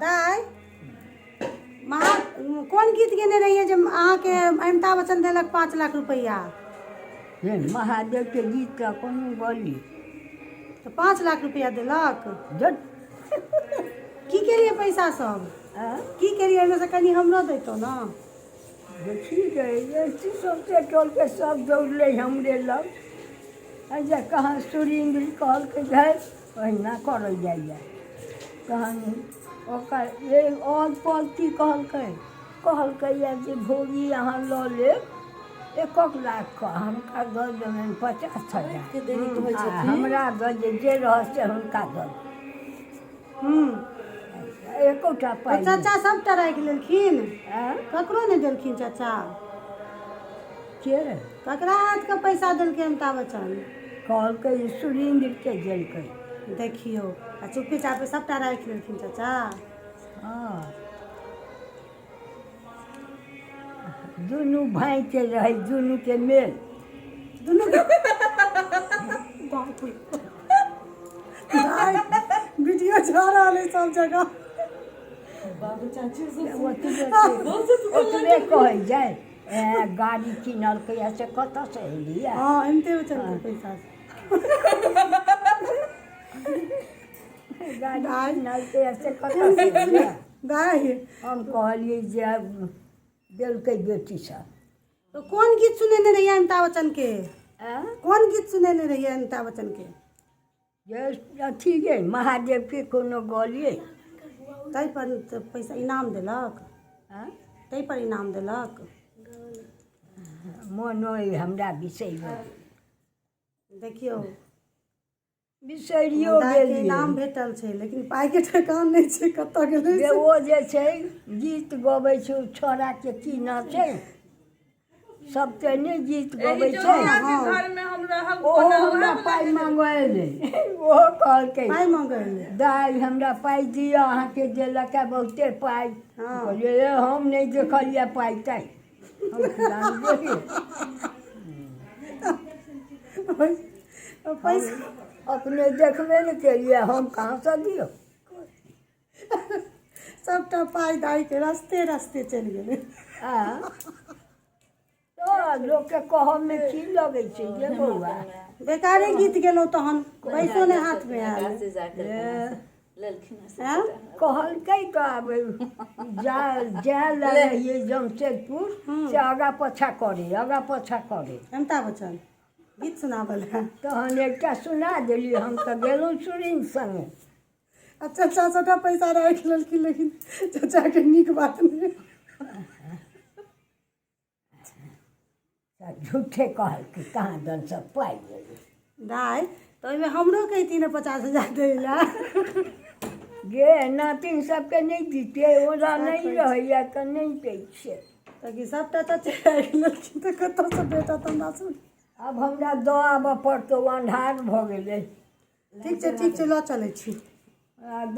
दाइ, महा कोन गीत गेने रहियै जे अहाँके अमिताभ बच्चन देलक 5 लाख रुपैआ? हे, महादेवके गीत तऽ कोनो गली। तऽ 5 लाख रुपैआ देलक। जट। की केलियै पैसा सब? आँ? की केलियै? ओहिमे से कनि हमरो दैतहुँ ने। देखी गे, सौंसे टोलके सब दौड़लै हमरे लग। आ जे कहाँ सुरेन्द्र कहलकै, धै ओहिना करै जाइए। तहन ओकर एक पल की कहलकै, कहलकै यऽ जे भोगी अहाँ लऽ लेब 1 1 लाखके, हुनका दऽ देबनि 50,000 आ हमरा दऽ जे जे रहत से हुनका दऽ देब। एकोटा तऽ पाइ नहि। चाचा सबटा राखि लेलखिन? आँय? ककरो नहि देलखिन चाचा? के? ककरा हाथके पैसा देलकै अमिताभ बच्चन? कहलकै जे सुरेन्द्रके देलकै। देखियौ, आ चुप्पी चापी सबटा राखि लेलखिन चाचा। हँ, दुनू भाइके रहै, दुनूके मेल। दुनू बाप रे, भाइ, वीडियो जा रहल है सब जगह। ओतबे ओतबे कहै जाइ, ए गाड़ी किनलकै से कतऽसँ एलियै? हँ, अमिते बच्चन के पैसा से। गाड़ी किनलकै से कतऽसँ एलियै? दाइ। हम कहलियै जे देलकै बेटी सब। तो कोन गीत सुनेने रहियै अमिताभ बच्चन के? आँय? कोन गीत सुनेने रहियै अमिताभ बच्चन के? जे अथी गे, महादेवके कोनो गलियै। ताहि पर तऽ पैसा इनाम देलक? आँय? ताहि पर इनाम देलक? मोनो अइ हमरा बिसरि गेल। देखियौ। बिसरियो दाइके गेलियै। इनाम भेटल छै, लेकिन पाइके ठेकान नहि छै, कतऽ गेलै जे से। ओ जे छै गीत गबै छै, ओ छौड़ाके की नाम छै? सब तऽ नहि गीत गबै छै। घरमे हम रहब। ओहो हमरा पाइ मांगऽ एलै। ओहो कहलकै। पाइ मांगऽ एलै? दाइ, हमरा पाइ दिअ, अहाँके देलक है बहुते पाइ। कहलियै, ए हम नहि देखलियै पाइ ताइ, हम जान गेलियै। पैसा अपने देखबे ने केलियै, हम कहाँसँ दियौ? सबटा पाइ दाइके रस्ते रस्ते चलि गेलै। आ तऽ लोकके कहऽमे की लगै छै जे बौआ? बेकारे गीत गेलहुँ तहन, पैसो नहि हाथमे आयल। आँय? कहलकै तऽ आब जा जाय लए रहियै जमशेदपुर से आगा पाछा करे, आगा पाछा करे। अमिताभ बच्चन गीत सुनाबऽ लए? तहन एकटा सुना देलियै, हम तऽ गेलहुँ सुरिन सङ्गे। आ चाचा सबटा पैसा राखि लेलखिन, लेकिन चाचाके नीक बात नहि। तऽ झूठे कहलकै, कहाँ दन सब पाइ गेलै। दाइ, तऽ ओहिमे हमरो कहिती ने 50,000 दै लए। गे नातिन सबके नहि दितियै, ओना नहि रहैया तऽ नहि दै छियै। तऽ की सबटा चाचे राखि लेलखिन तऽ कतऽसँ भेटत हमरा सब? आब हमरा दऽ आबऽ पड़तौ, अन्हार भऽ गेलै। ठीक छै, ठीक छै, लऽ चलै छी। आ।